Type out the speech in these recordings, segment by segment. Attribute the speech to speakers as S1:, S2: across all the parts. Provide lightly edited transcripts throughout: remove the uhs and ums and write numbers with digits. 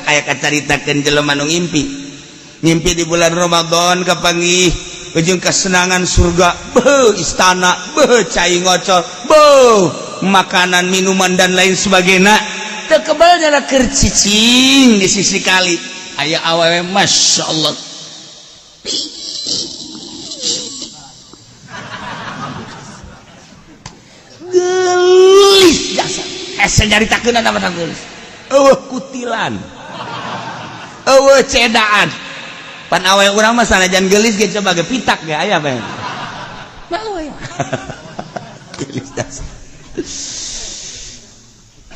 S1: Aya kacaritakeun jelema nu ngimpi, ngimpi di bulan Ramadan kapanggih ujung kesenangan surga, beuh, istana, beuh, cai ngocor, beuh, makanan, minuman, dan lain sebagainya. Teu kebal nyala keur cicing di sisi kali, aya awewe, masya Allah, gelis jasa. Hese nyaritakeun apa gelis, eueuh kutilan, eueuh cedaan. Pan awewe urang mah sanajan gelis ge coba ge pitak ge aya bae. Malu ya, gelis jasa.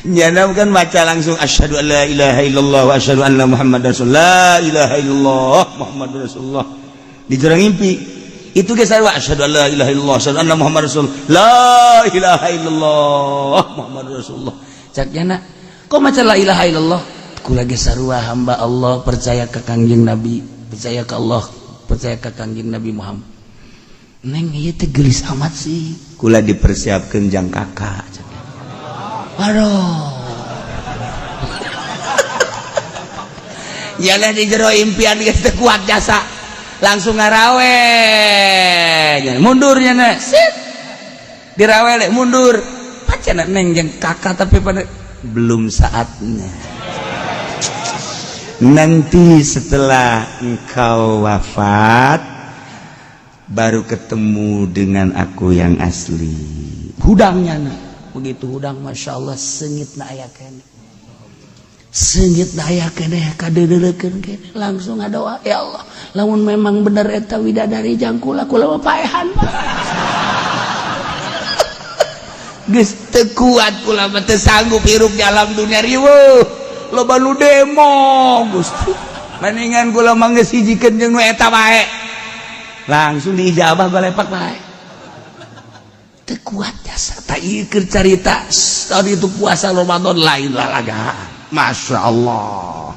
S1: Nyana kan baca langsung asyhadu an la ilaha illallah wa asyhadu anna Muhammad rasulullah, la ilaha illallah Muhammad rasulullah. Di jero ngimpi itu ge sarua, asyhadu an la ilaha illallah, asyhadu anna Muhammad rasulullah, la ilaha illallah Muhammad rasulullah. Cak nyana, kok maca la ilaha illallah? Kula ge sarua hamba Allah, percaya ke Kangjeng Nabi, percaya ke Allah, percaya ke Kangjeng Nabi Muhammad. Neng, ieu teh geulis amat sih. Kula dipersiapkeun jang kakak. Aduh. Yalah, di jero impian geus teu kuat jasa. Langsung ngarawe. Mundur nya, sit. Dirawe mundur. Pacan neng jeung kakak, tapi pada belum saatnya. Nanti setelah engkau wafat baru ketemu dengan aku yang asli. Hudangnya nah. Begitu hudang, masya Allah, sengit na aya kene, sengit na aya kene, kadeudeukeun kene. Langsung ngadoa, ya Allah, lamun memang bener eta widadari jang kula, kula mah paehan. Geus teu kuat kula mah, teu sanggup hirup di alam dunia, riweuh, loba nu demo. Gusti, mendingan kula mah geus hijikeun jeung nu eta bae. Langsung diijabah, balepak bae. Teu kuat jasa. Tak ieu keur carita tadi itu puasa Ramadan lain lalagaan, masya Allah.